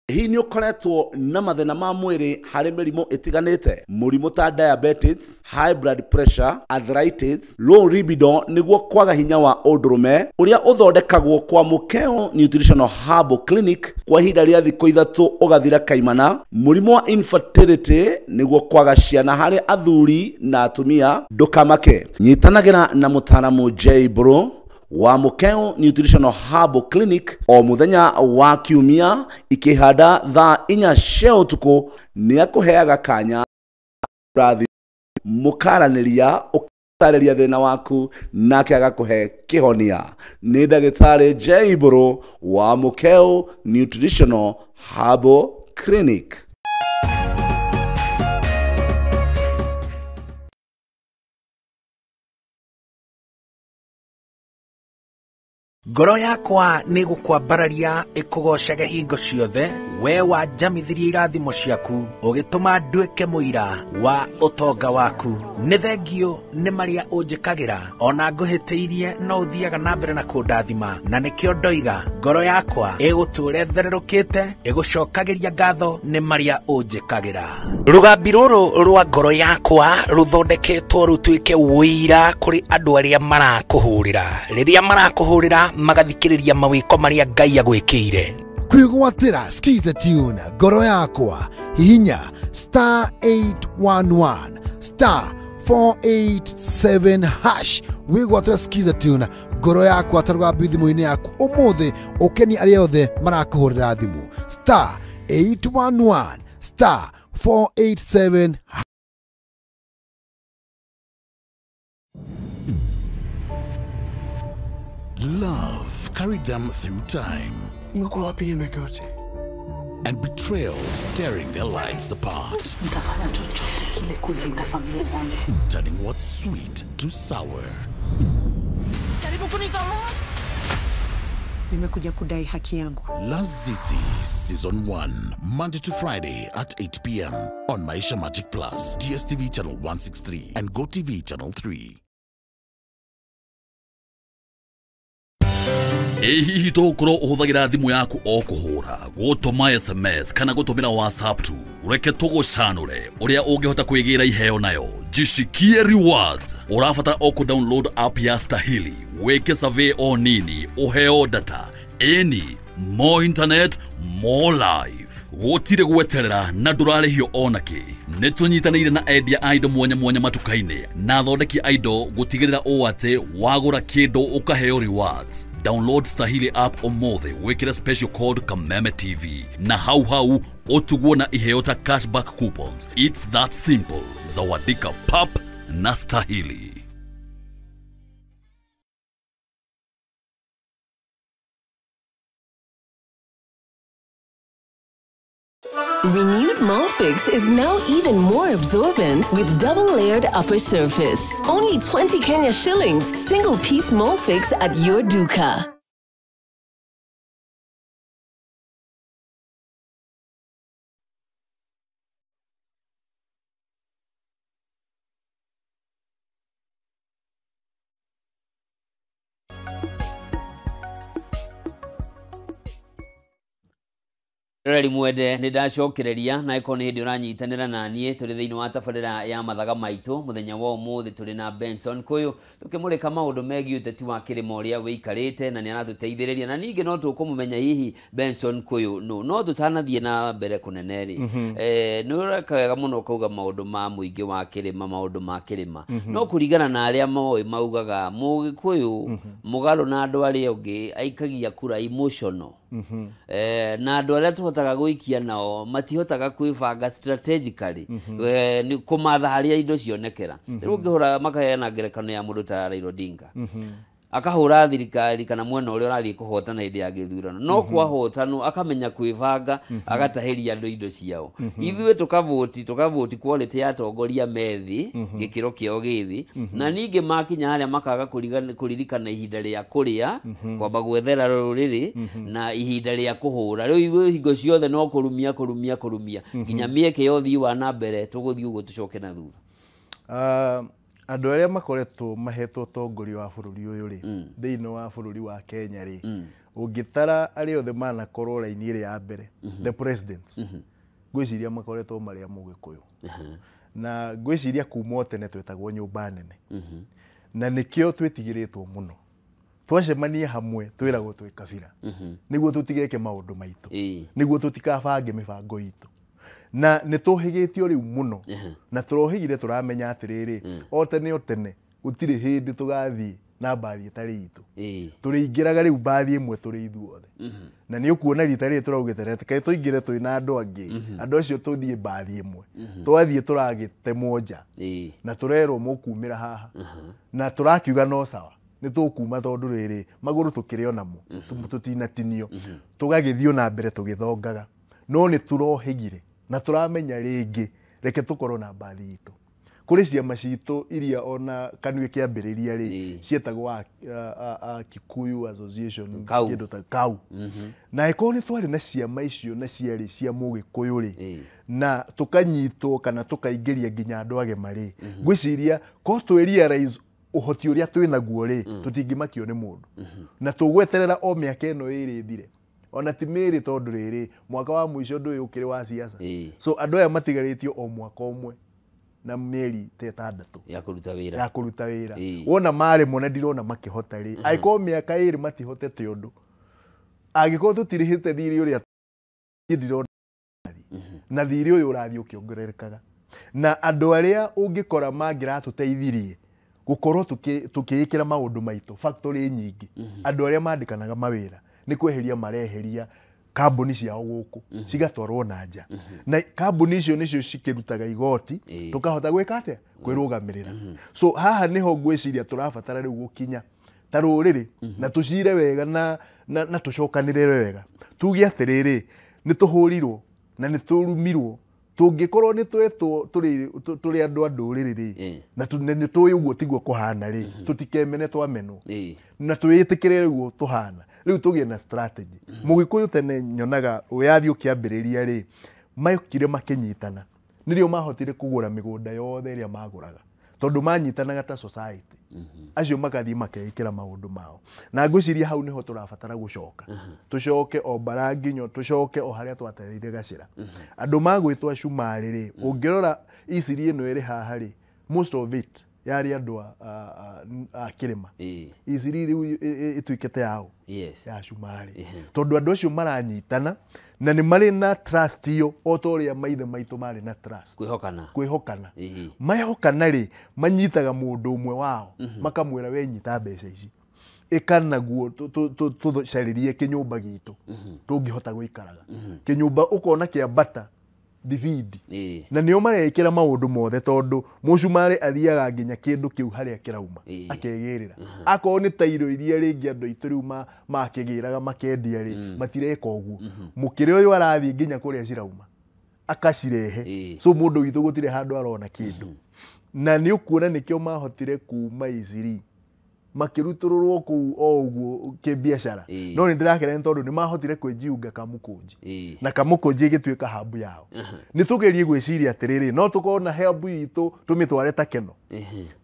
Speaker 4: Hihi nĩ ũkoretwo na mathĩna ma mwĩrĩ harĩ mĩrimũ ĩtiganĩte, mũrimũ ta diabetes, high blood pressure, arthritis, low libido nĩguo kwaga hinya wa ũndũrũme ũrĩa ũthondekagwo kwa Mukeo Nutritional Herbal Clinic kwa ihinda rĩa thikũ 3 ũgathira kaimana, mũrimũ wa infertility nĩguo kwaga ciana harĩ athuri na atumia. Ndũkamake, nyitanagĩra na mũtaaramu J Bro wa Mukeo Nutritional Herbal Clinic o muthenya wa kiumia ikihanda thaa 4 cia ũtukũ. Nĩ akũheaga kanya rathi mũkaranĩria ũkatarĩria thĩna waku nake agakũhe kĩhonia. Nĩ ndagĩtarĩ J Bro wa Mukeo Nutritional Herbal Clinic.
Speaker 8: Ngoro yakwa nĩ gũkwambararia ĩkũgocage hingo ciothe, we wanjamithirie irathimo ciaku ũgĩtũma nduĩke mũira wa ũtonga waku. Nĩ thengio nĩ marĩa ũnjĩkagĩra, ona ngũhĩtĩirie no ũthiaga na mbere na kũndathima, na nĩkĩo ndoiga ngoro yakwa ĩgũtũũra ĩthererũkĩte ĩgũcokagĩria ngatho nĩ marĩa ũnjĩkagĩra. Rũgambi rũrũ rwa ngoro yakwa rũthondeketwo rũtuĩke ũira kũrĩ andũ arĩa marakũhũrĩra. Rĩrĩa marakũhũrĩra magathikĩrĩria mawĩko marĩa Ngai agwĩkĩire.
Speaker 9: Kwĩgwatĩra Skiza Tune ngoro yakwa, hihinya star 811 star 487 hash wĩgwatĩra Skiza Tune ngoro yakwa ta rũgambi thimũ-inĩ yaku ũmũthĩ, ũkenie arĩa othe marakũhũrĩra thimũ star 811 star 487.
Speaker 10: Love carried them through time. And betrayal tearing their lives apart. Turning what's sweet to sour. Lazizi Season 1, Monday to Friday at 8 p.m. on Maisha Magic Plus, DSTV Channel 163 and GoTV Channel 3.
Speaker 3: Ĩ hihi tũgũkorwo ũhũthagĩra thimũ yaku o kũhũra, gũtũma SMS kana gũtũmĩra WhatsApp tu? Reke tũgũcanũre ũrĩa ũngĩhota kwĩgĩra iheo nayo. Jishikie Rewards. Ũrabatara o kũ download app ya Stahili, wĩke survey o nini, ũheo data. Ĩni, more internet, more life. Gũtirĩ gweterera na ndũrarĩhio onakĩ. Nĩ tũnyitanĩire na endia a indo mwanya mwanya matuka-inĩ na athondeki a indo gũtigĩrĩra ũũ atĩ wagũra kĩndũ ũkaheo rewards. Download Stahili app ũmũthĩ, wĩkĩre special code Kameme TV na hau hau ũtugwo na iheo ta cashback coupons. It's that simple. Zawadika pap na Stahili.
Speaker 11: Renewed Molfix is now even more absorbent with double-layered upper surface. Only 20 Kenya shillings, single-piece Molfix at your duka.
Speaker 1: Reri mwende nĩ ndacokereria na ĩkorwo nĩ hĩndĩ ũranyitanĩra na niĩ tũrĩ thĩinĩ wa tabarĩra ya mathaga maitũ mũthenya wa ũmũthĩ tũrĩ na Benson Kũyũ tũkĩmũrĩka maũndũ megiĩ ũteti wa kĩrĩma ũrĩa wĩikarĩte na nĩ aratũteithĩrĩria na ningĩ no tũkũmũmenya hihi Benson Kũyũ no tũtanathiĩ na mbere kũnene rĩ nĩ ũreka wega mũno ũkauga maũndũ ma mũingĩ wa kĩrĩma maũndũ ma kĩrĩma no kũringana na arĩa moĩ maugaga Mũgĩkũyũ mũgarũ na andũ arĩa ũngĩ aikagia kura emotional. Na andũ arĩa tũhotaga gũikia nao matihotaga kwĩbanga strategically, nĩ kũmatha harĩa indo cionekera. Rĩu ũngĩhũra makaheana ngerekano ya mũndũ ta Raila Odinga, akahũra thirikari kana mwena ũrĩa ũrathiĩ kũhotana hĩndĩ ya gĩthurano, no kwahotanwo akamenya kwĩbanga, agatahĩria andũ indo ciao. Ithuĩ tũkavoti quality ya atongoria methĩ, gĩkĩro kĩao gĩthĩ, na ningĩ makinya harĩa makaga kũririkana ihinda rĩa kũrĩa, kwamba gwethera rũrĩrĩ, na ihinda rĩa kũhũra. Rĩu ithuĩ hingo ciothe no kũrumia kũrumia kũrumia nginya mĩeke ya ũthii wa na mbere tũgũthiĩ ũguo tũcoke na thutha.
Speaker 2: Andũ arĩa makoretwo mahetwo ũtongoria wa bũrũri ũyũ rĩ, thĩinĩ wa bũrũri wa Kenya rĩ, ũngĩtara arĩa othe manakorwo raini ĩrĩa ya mbere, the presidents, ngwĩciria makoretwo marĩ a Mũgĩkũyũ. Na ngwĩciria kuma o tene twetagwo nyũmba nene, na nĩkĩo twĩtigĩrĩtwo mũno. Twacemania hamwe twĩragwo twĩ kabira, nĩguo tũtigeke maũndũ maitũ, nĩguo tũtikabange mĩbango itũ. Na nĩ tũhĩgĩtio rĩu mũno, na tũrohĩgire tũramenya atĩrĩrĩ, o tene o tene gũtirĩ hĩndĩ tũgathiĩ na mbathi ĩtarĩ itũ. Tũrĩingĩraga rĩu mbathi ĩmwe tũrĩ ithuothe. Na nĩ ũkuona rita rĩrĩ tũraugĩte reke tũingĩre twĩ na andũ angĩ, andũ acio tũthiĩ mbathi ĩmwe. Twathiĩ tũragĩtemwo nja, na tũrerwo mũkumĩra haha, na tũrakiuga no sawa, nĩ tũkuma tondũ rĩrĩ magũrũ tũkĩrĩ onamo, tũtinatinio, tũgagĩthiĩ na mbere tũgĩthongaga. No nĩ tũrohĩgire na tũramenya rĩngĩ reke tũkorwo na mbathi itũ. Kũrĩ ciama citũ iria ona kanua kĩambĩrĩria rĩ, cietagwo Kikuyu Association, kĩndũ ta kau. Na ĩkorwo nĩ twarĩ na ciama icio na ciarĩ cia Mũgĩkũyũ rĩ, na tũkanyitwo kana tũkaingĩria nginya andũ agema rĩ, ngwĩciria ko twĩ realize ũhoti ũrĩa twĩ naguo rĩ, tũtingĩmakio nĩ mũndũ. Na tũgweterera o mĩaka ĩno ĩrĩ ĩthire, ona ti mĩĩrĩ tondũ rĩrĩ mwaka wa mũico ndũyũ ũkĩrĩ wa siasa. So andũ aya matigarĩtio o mwaka ũmwe na mĩeri ta ĩtandatũ
Speaker 1: ya kũruta wĩra,
Speaker 2: ya kũruta wĩra. Wona maremwo na ndirona makĩhota rĩ, angĩkorwo mĩaka ĩrĩ matihotete ũndũ, angĩkorwo tũtirĩhĩte thirĩ ũrĩa ndirona, na thirĩ ũyũ ũrathiĩ ũkĩongererekaga, na andũ arĩa ũngĩkora mangĩratũteithirie gũkorwo tũkĩĩkĩra maũndũ maitũ factory nyingĩ, andũ arĩa mandĩkanaga mawĩra nĩ kweheria mareheria kambuni ciao gũkũ cigatwarwo na nja, na kambuni icio nĩcio cikĩrutaga igoti, tũkahota gwĩka atĩa, kwĩrũgamĩrĩra. So haha nĩho ngwĩciria tũrabatara rĩu gũkinya ta rũrĩrĩ, na tũcire wega na tũcokanĩrĩre wega, tuge atĩrĩrĩ nĩ tũhũrirwo na nĩ tũrumirwo. Tũngĩkorwo nĩ twetwo tũrĩ andũ a ndũrĩrĩ rĩ, na nĩ tũĩ ũguo tiguo kũhana rĩ, tũtikemene twamenwo, na twĩĩtĩkĩre ũguo tũhana. Rĩu tũgĩe na strategy. Mũgĩkũyũ tene nyonaga wĩyathi ũkĩambĩrĩria rĩ, maokire makĩnyitana, nĩrĩo mahotire kũgũra mĩgũnda yothe ĩrĩa magũraga, tondũ manyitanaga ta society. Acio magathiĩ makeĩkĩra maũndũ mao. Na ngwĩciria hau nĩho tũrabatara gũcoka, tũcoke o Mbaranginyo, tũcoke o harĩa twatereire gacĩra. Andũ magwĩtwo cumarĩ rĩ, ũngĩrora iciri ĩno ĩrĩ haha rĩ, most of it yarĩ andũ a kĩrĩma. Iciri rĩu ĩtuĩkĩte yao, ya cumarĩ, tondũ andũ acio maranyitana na nĩ marĩ na trust iyo o ta ũrĩa maithe maitũ marĩ na trust,
Speaker 1: kwĩhokana.
Speaker 2: Kwĩhokana. Mehokana rĩ, manyitaga mũndũ ũmwe wao, makamwĩra we nyita mbeca ici, ĩka naguo tũcarĩrie kĩnyũmba gitũ tũngĩhota gũikaraga. Kĩnyũmba ũkona kĩambata thibindi, na nĩo marekĩra maũndũ mothe, tondũ mũcumarĩ athiaga nginya kĩndũ kĩu harĩa kĩrauma akegĩrĩra. Akorwo nĩ ta irio iria rĩngĩ andũ aitũ rĩu makĩgĩraga makendia rĩ, matireka ũguo. Mũkĩrĩ ũyũ arathiĩ nginya kũrĩa cirauma akacirehe. So mũndũ witũ gũtirĩ handũ arona kĩndũ. Na nĩ ũkuona nĩkĩo mahotire kuma iciri makĩrutũrũrwo kũu o ũguo kĩbiacara. No nĩ ndĩrakena nĩ tondũ nĩ mahotire kwĩjiunga Kamũkũnji, na Kamũkũnji ĩgĩtuĩka hub yao. Nĩ tũgerie gwĩciria atĩrĩrĩ, no tũkorwo na hub itũ tũmĩtware ta Keno,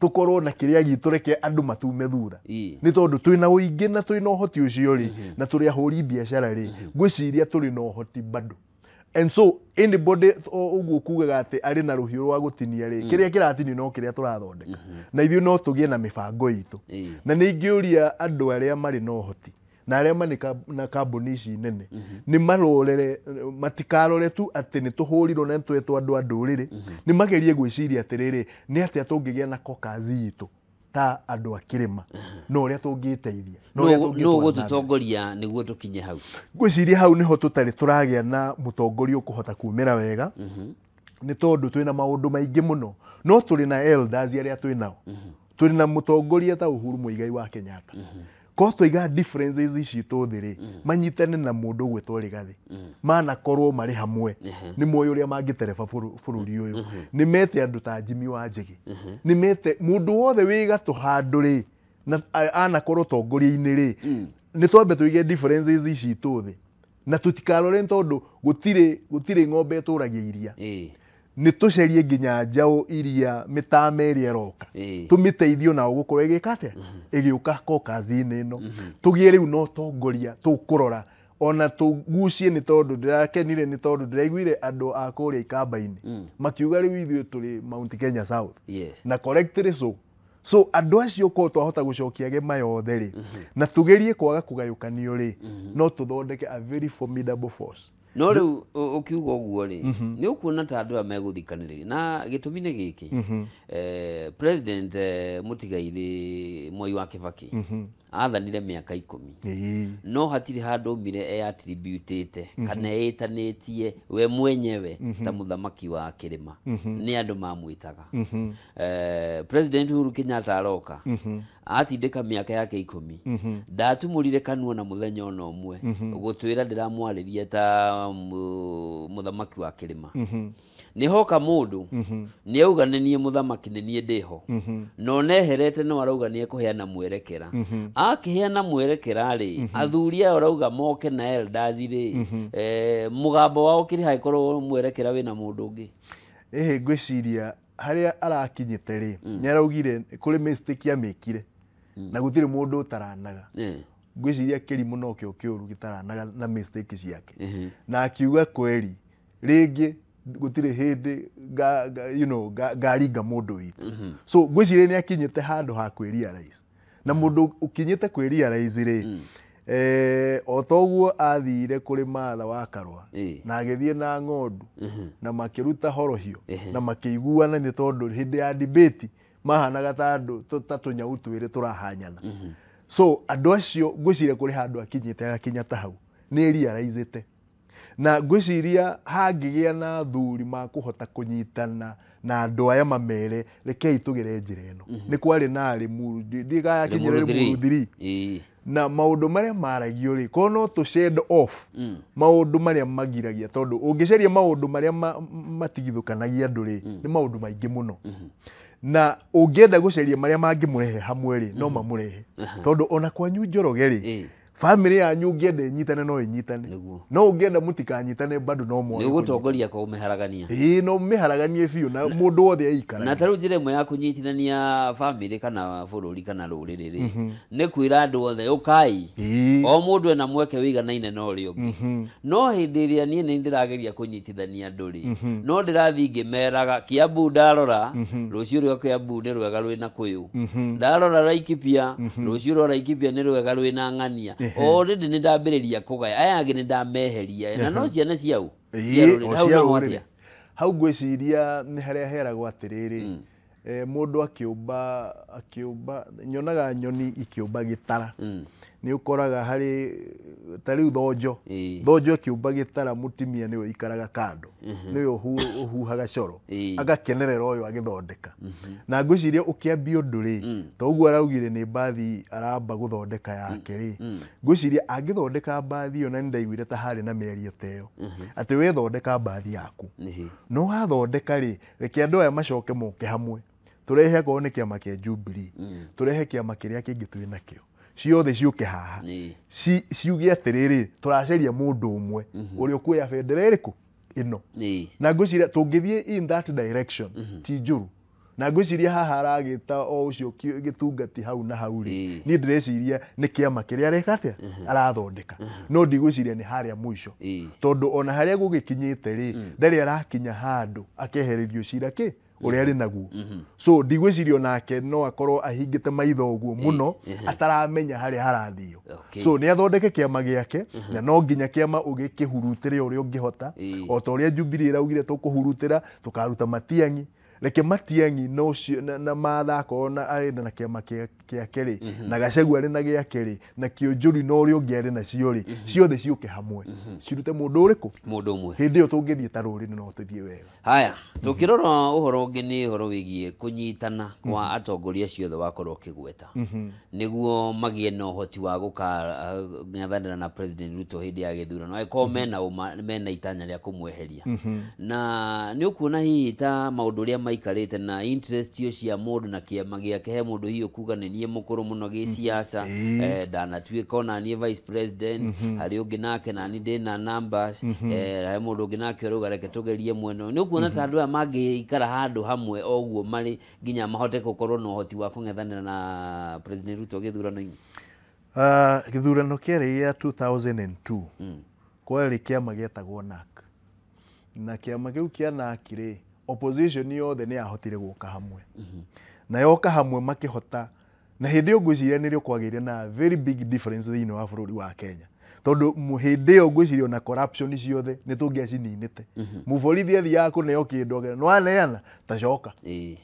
Speaker 2: tũkorwo na kĩrĩa gitũ, reke andũ matume thutha, nĩ tondũ twĩna ũingĩ na twĩna ũhoti ũcio rĩ, na tũrĩ ahũri biacara rĩ, ngwĩciria tũrĩ na ũhoti bado. And so anybody ũguo kugaga atĩ arĩ na rũhiũ rwa gũtinia rĩ, kĩrĩa kĩratinio no kĩrĩa tũrathondeka, na ithuĩ no tũgĩe na mĩbango itũ. Na nĩ ingĩũria andũ arĩa marĩ na ũhoti na arĩa marĩ na kambuni ici nene, nĩ marorere, matikarore tu atĩ nĩ tũhũrirwo na nĩ twetwo andũ a ndũrĩrĩ, nĩ magerie gwĩciria atĩrĩrĩ, nĩ atĩa tũngĩgĩa na kokazi itũ ta andũ a kĩrĩma no ũrĩa tũngĩteithia
Speaker 1: no gũtũtongoria nĩguo tũkinye hau.
Speaker 2: Ngwĩciria hau nĩho tũtarĩ tũragĩa na mũtongoria ũkũhota kumĩra wega, nĩ tondũ twĩna maũndũ maingĩ mũno, no tũrĩ na elders arĩa twĩ nao, tũrĩ na mũtongoria ta Uhuru Muigai wa Kenyatta. Ko twaiga differences citũ thĩ rĩ, manyitane na mũndũ ũgwĩtwo Rigathi, manakorwo marĩ hamwe, nĩ moĩ ũrĩa mangĩtereba bũrũri ũyũ, nĩ mete andũ ta Jimmy Wanjigi, nĩ mete mũndũ wothe wĩ gatũ handũ rĩ, na anakorwo tongoria-inĩ rĩ, nĩ twambe tũige differences citũ thĩ na tũtikarore, tondũ gũtirĩ ng'ombe ĩtũragia iria. Nĩ tũcerie nginya njaũ iria mĩtame ĩrĩa ĩroka, tũmĩteithio nao gũkorwo ĩgĩka atĩa, ĩgĩũka kokazi-inĩ ĩno, tũgĩe rĩu na ũtongoria tũkũrora ona tũgucie, nĩ tondũ ndĩrakenire, nĩ tondũ ndĩraiguire andũ a kũrĩa Ikamba-inĩ makiuga rĩu ithuĩ tũrĩ Mount Kenya South, na correctly so. So andũ acio korwo twahota gũcokia gema yothe rĩ, na tũgerie kwaga kũgayũkanio rĩ, no tũthondeke a very formidable force.
Speaker 1: No rĩu ũkiuga ũguo rĩ, nĩ ũkuona ta andũ aya megũthikanĩrĩria, na gĩtũmi nĩ gĩkĩ, President Mũtigairĩ Mwai wa Kibaki athanire mĩaka 10, no hatirĩ handũ aumire eatributĩte kana eĩtanĩtie we mwenyewe ta mũthamaki wa kĩrĩma, nĩ andũ mamwĩtaga. President Uhuru Kenyatta aroka atindĩka mĩaka yake 10, ndatumũrire kanua na mũthenya ona ũmwe gũtwĩra ndĩramwarĩria ta mũthamaki wa kĩrĩma. Nĩ hoka mũndũ nĩ auga nĩ niĩ mũthamaki, nĩ niĩ ndĩho, no neherete no arauga nĩ ekũheana mwerekera. Akĩheana mwerekera rĩ, athuri aya arauga moke na elders rĩ, mũgambo wao kĩrĩ hangĩkorwo mwerekera wĩna mũndũ ũngĩ.
Speaker 2: Ĩhĩ, ngwĩciria harĩa arakinyĩte rĩ, nĩ araugire kũrĩ mistake amĩkire na gũtirĩ mũndũ ũtaranaga. Ngwĩciria kĩrimũ no kĩo kĩũru gĩtaranaga na mistake ciake, na akiuga kweri rĩngĩ gũtirĩ hĩndĩ you know, ngaringa mũndũ witũ. So ngwĩciria nĩ akinyĩte handũ ha kwĩrealize, na mũndũ ũkinyĩte kwĩrealize rĩ, o toguo athire kũrĩ Martha wa Karua na agĩthiĩ na ng'ondu na makĩruta horohio na makĩiguana, nĩ tondũ hĩndĩ ya debate mahanaga ta andũ ta tũnyau twĩrĩ tũrahanyana. So andũ acio ngwĩciria kũrĩ handũ akinyĩte agakinya ta hau, nĩ realizĩte, na ngwĩciria hangĩgĩa na athuri makũhota kũnyitana na andũ aya mamere rekei tũgere njĩra ĩno. Nĩ kwarĩ na Limuru, ndigayakinyĩra Limuru 3, na maũndũ marĩa maragio rĩ, korwo no tũ shed off maũndũ marĩa magiragia, tondũ ũngĩcaria maũndũ marĩa matigithũkanagia andũ rĩ, nĩ maũndũ maingĩ mũno, na ũngĩenda gũcaria marĩa mangĩmũrehe hamwe rĩ, no mamũrehe, tondũ ona kwanyu Njoroge rĩ, family yanyu ũngĩenda ĩnyitane no ĩnyitane, no ũngĩenda mũtikanyitane bado no mwage.
Speaker 1: Nĩ ũgũtongoria kwa ũmĩharagania.
Speaker 2: Ĩĩ, no mĩharaganie biũ na mũndũ wothe aikaragie.
Speaker 1: Na ta rĩu njĩra ĩmwe ya kũnyitithania family kana bũrũri kana rũrĩrĩ rĩ, nĩ kwĩra andũ othe ũkai, o mũndũ ena mweke wĩiganaine na ũrĩa ũngĩ. No hĩndĩ ĩrĩa niĩ nĩ ndĩrageria kũnyitithania andũ rĩ, no ndĩrathiĩ ngĩmeraga Kiambu ndarora rũciũ rwa Kiambu nĩ rwega rwĩna kũyũ, ndarora Laikipia rũciũ rwa Laikipia nĩ rwega rwĩna ng'ania. Already nĩ ndambĩrĩria kũgaya aya angĩ nĩ ndameheria, na no ciana ciao cia
Speaker 2: hau ngwĩciria nĩ harĩa heragwo atĩrĩrĩ, mũndũ akĩũmba nyonaga nyoni ikĩũmba gĩtara, nĩ ũkoraga harĩ ta rĩu thonjo ĩkĩũmba gĩtara, mũtimia nĩwe ũikaraga kando, nĩwe ũhuhaga coro agakenerera ũyũ agĩthondeka. Na ngwĩciria ũkĩambia ũndũ rĩ, ta ũguo araugire nĩ mbathi aramba gũthondeka yake rĩ, ngwĩciria angĩthondeka mbathi ĩyo, na nĩ ndaiguire ta harĩ na mĩario ta ĩyo, atĩ we thondeka mbathi yaku, no wathondeka rĩ, reke andũ aya macoke moke hamwe, tũrehe akorwo nĩ kĩama kĩa Jubilee, tũrehe kĩama kĩrĩa kĩngĩ twĩ nakĩo, ciothe ciũke haha ciuge atĩrĩrĩ, tũracaria mũndũ ũmwe ũrĩa ũkuoya bendera ĩrĩkũ ĩno. Na ngwĩciria tũngĩthiĩ in that direction ti njũru, na ngwĩciria haha aragĩta o ũcio gĩtungati hau na hau rĩ, niĩ ndĩreciria nĩ kĩama kĩrĩa areka atĩa arathondeka, no ndigwĩciria nĩ harĩa mũico, tondũ ona harĩa gũgĩkinyĩte rĩ, ndarĩ arakinya handũ akehererio cira kĩ ũrĩa arĩ naguo. So ndigwĩciria onake no akorwo ahingĩte maitho ũguo mũno ataramenya harĩa harathio. So nĩ athondeke kĩama gĩake, na no nginya kĩama ũgĩkĩhurutĩre ũrĩa ũngĩhota, o ta ũrĩa Jubilee ĩraugire tũkũhurutĩra tũkaruta Matiang'i. Reke Matiang'i na ũcio na Martha akorwo na arĩ na kĩama gĩake rĩ, na Gachagua arĩ na gĩake rĩ, na Kĩũnjũri na ũrĩa ũngĩ arĩ nacio rĩ, ciothe ciũke hamwe cirute mũndũ ũrĩkũ?
Speaker 1: Mũndũ ũmwe.
Speaker 2: Hĩndĩ ĩyo tũngĩthiĩ ta rũrĩrĩ no tũthiĩ wega.
Speaker 1: Haya, tukirora ũhoro ũngĩ nĩ ũhoro wĩgiĩ kũnyitana kwa atongoria ciothe wakorwo ũkĩgweta nĩguo magĩe na ũhoti wa gũkang'ethanĩra na President Ruto hĩndĩ ya gĩthurano angĩkorwo mena ũma mena itanya rĩa kũmweheria. Na nĩ ũkuona hihi ta maũndũ ũrĩa maikarĩte na interest iyo cia mũndũ na kĩama gĩake, he mũndũ hihi ũkuga nĩ niĩ mũkũrũ mũno gĩsiasa, ndanatuĩka ona niĩ vice president, harĩ ũngĩ nake nani ndĩna numbers, he mũndũ ũngĩ nake ũrauga reke tũgerie mwena ũyũ. Nĩ ũkuona ta andũ aya mangĩikara handũ hamwe o ũguo marĩ nginya mahote gũkorwo na ũhoti wa kũng'ethanĩra na President Ruto gĩthurano-inĩ?
Speaker 2: Gĩthurano kĩarĩ gĩa 2002, kwarĩ kĩama gĩetagwo NARC, na kĩama kĩu kĩa NARC rĩ, opposition yothe nĩ yahotire gũka hamwe, na yoka hamwe makĩhota, na hĩndĩ ĩyo ngwĩciria nĩrĩo kwagĩire na very big difference thĩinĩ wa bũrũri wa Kenya, tondũ hĩndĩ ĩyo ngwĩciria ona corruption ciothe nĩ tũngĩacininĩte. Mũborithi athiaga kũneo kĩndũ akera nĩwaneana ta coka,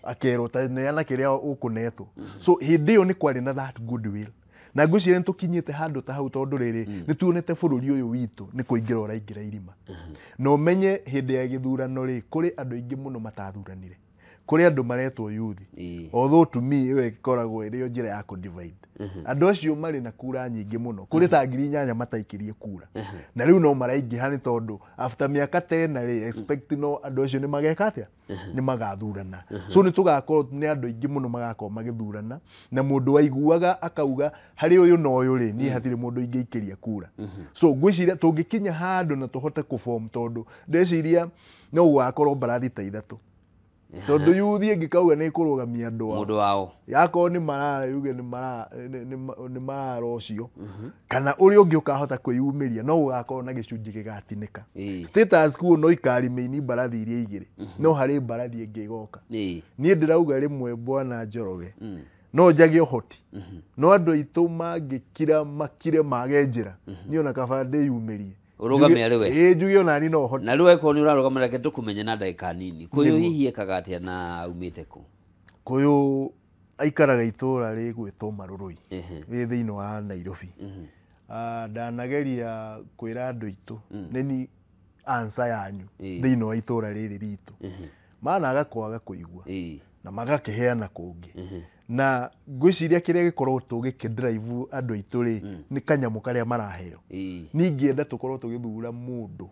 Speaker 2: akerwo ta neana kĩrĩa ũkũnetwo. So hĩndĩ ĩyo nĩ kwarĩ na that goodwill, na ngwĩciria nĩ tũkinyĩte handũ ta hau, tondũ rĩrĩ nĩ tuonete bũrũri ũyũ witũ nĩ kũingĩra ũraingĩra irima. Na ũmenye hĩndĩ ya gĩthurano rĩ, kũrĩ andũ aingĩ mũno matathuranire, kũrĩ andũ maretwo youth, although to me ĩyo ĩkoragwo ĩrĩ o njĩra ya kũ divide. Andũ acio marĩ na kura nyingĩ mũno, kũrĩ ta 8,000 mataikĩrie kura, na rĩu no maraingĩha nĩ tondũ after mĩaka tena rĩ, expect no andũ acio nĩ mageka atĩa? Nĩ magathurana. So nĩ tũgakorwo nĩ andũ aingĩ mũno magakorwo magĩthurana, na mũndũ waiguaga akauga harĩ ũyũ na ũyũ rĩ, niĩ hatirĩ mũndũ ingĩikĩria kura. So ngwĩciria tũngĩkinya handũ na tũhote kũform, tondũ ndeciria no gũgakorwo mbarathi ta ithatũ, tondũ yuthi ĩngĩkauga nĩ ĩkũrũgamia andũ ao,
Speaker 1: mũndũ wao
Speaker 2: yakorwo nĩ marara yuge nĩ marara ũcio, kana ũrĩa ũngĩ ũkahota kwĩyumĩria, no gũgakorwo na gĩcunjĩ gĩgatinĩka. Status quo no ikaremain mbarathi iria igĩrĩ, no harĩ mbarathi ĩngĩ ĩgoka. Niĩ ndĩrauga rĩmwe bwana Njoroge, no njage ũhoti, no andũ aitũ mangĩkira makire mage njĩra, niĩ ona kaba ndĩyumĩrie
Speaker 1: Ũrũgame arĩ we.
Speaker 2: Ĩĩ, njuge ona niĩ no hote.
Speaker 1: Na rĩu angĩkorwo nĩ ũrarũgama, reke tũkũmenye na ndagĩka nini. Kũyũ hihi ekaga atĩa na aumĩte kũ?
Speaker 2: Kũyũ aikaraga itũra rĩgwĩtwo Marũrũi, rĩ thĩinĩ wa Nairobi. Ndanageria kwĩra andũ aitũ nĩ ni answer yanyu thĩinĩ wa itũra rĩrĩ ritũ, managa kwaga kũigua na magakĩheana kũngĩ. Na ngwĩciria kĩrĩa gĩkoragwo tũgĩkĩ drive andũ aitũ rĩ, nĩ kanyamũ karĩa maraheo. Ningĩenda tũkorwo tũgĩthura mũndũ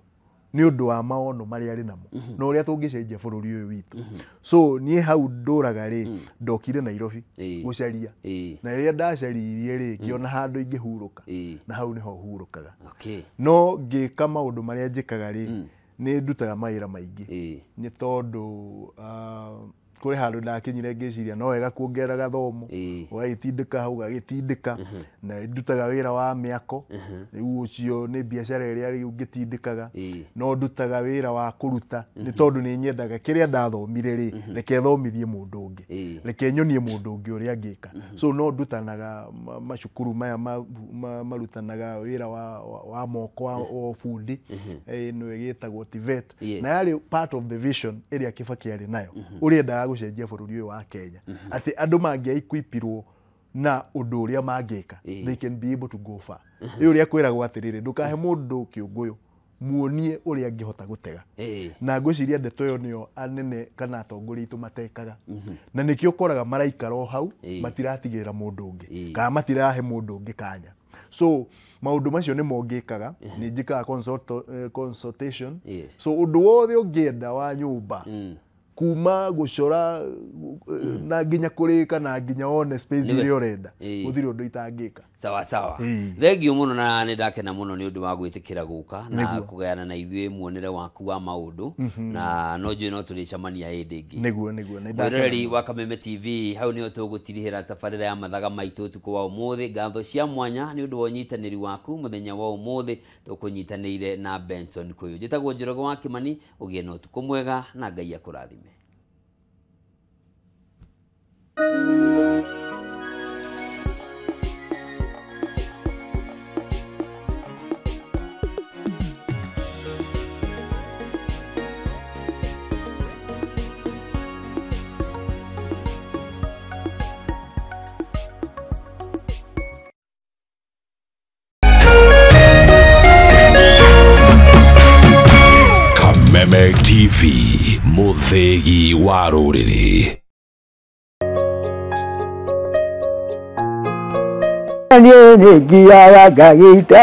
Speaker 2: nĩ ũndũ wa maono marĩa arĩ namo na ũrĩa tũngĩcenjia bũrũri ũyũ witũ. So niĩ hau ndũraga rĩ, ndokire Nairobi gũcaria, na rĩrĩa ndacaririe rĩ, ngĩona handũ ingĩhurũka, na hau nĩho hurũkaga. No ngĩka maũndũ marĩa njĩkaga rĩ, nĩ ndutaga mawĩra maingĩ, nĩ tondũ kũrĩ handũ ndakinyire ngĩciria no wega kuongerera gathomo, ũgagĩtindĩka hau ũgagĩtindĩka, na ndutaga wĩra wa mĩako, rĩu ũcio nĩ biacara ĩrĩa rĩu ngĩtindĩkaga. No ndutaga wĩra wa kũruta, nĩ tondũ nĩ nyendaga kĩrĩa ndathomire rĩ, reke thomithie mũndũ ũngĩ, reke nyonie mũndũ ũngĩ ũrĩa angĩka. So no ndutanaga macukuru maya marutanaga wĩra wa moko wa ũbundi, ĩno ĩgĩtagwo TVET, na yarĩ part of the vision ĩrĩa Kibaki arĩ nayo, ũrĩa endaga gũcenjia bũrũri ũyũ wa Kenya, atĩ andũ mangĩa-equipirwo na ũndũ ũrĩa mangĩka, they can be able to go far. Ĩ ũrĩa kwĩragwo atĩrĩrĩ, ndũkahe mũndũ kĩũngũyũ, muonie ũrĩa angĩhota gũtega. Na ngwĩciria ndeto ĩyo nĩyo anene kana atongoria aitũ matekaga, na nĩkĩo ũkoraga maraikara o hau, matiratigĩrĩra mũndũ ũngĩ kana matirahe mũndũ ũngĩ kanya. So maũndũ macio nĩmo ngĩkaga, nĩ njĩkaga consultation. So ũndũ wothe ũngĩenda wa nyũmba, kuma gũcora na nginya kũrĩka na nginya one space
Speaker 1: Nĩwe.
Speaker 2: ĩrĩa ũrenda, gũtirĩ ũndũ itangĩka.
Speaker 1: Sawa sawa. Thengiũ mũno, na nĩ ndakena mũno nĩ ũndũ wa gwĩtĩkĩra gũka na
Speaker 2: Nĩguo.
Speaker 1: kũgayana na ithuĩ muonere waku wa maũndũ, na no njũĩ no tũrĩcemania hĩndĩ ĩngĩ.
Speaker 2: Nĩguo nĩ ndakena
Speaker 1: Mwĩroreri
Speaker 2: mũno.
Speaker 1: wa Kameme TV, hau nĩho tũgũtirihĩra tabarĩra ya mathaga maitũ ũtukũ wa ũmũthĩ. Ngatho cia mwanya nĩ ũndũ wa ũnyitanĩri waku mũthenya wa ũmũthĩ, tũkũnyitanĩire na Benson Kũyũ. Njĩtagwo Njoroge wa Kĩmani, ũgĩe na ũtukũ mwega na Ngai akũrathime.
Speaker 12: Meg TV, mũthĩgi wa rũrĩrĩ.
Speaker 13: Niĩ nĩ ngiaga ngagita.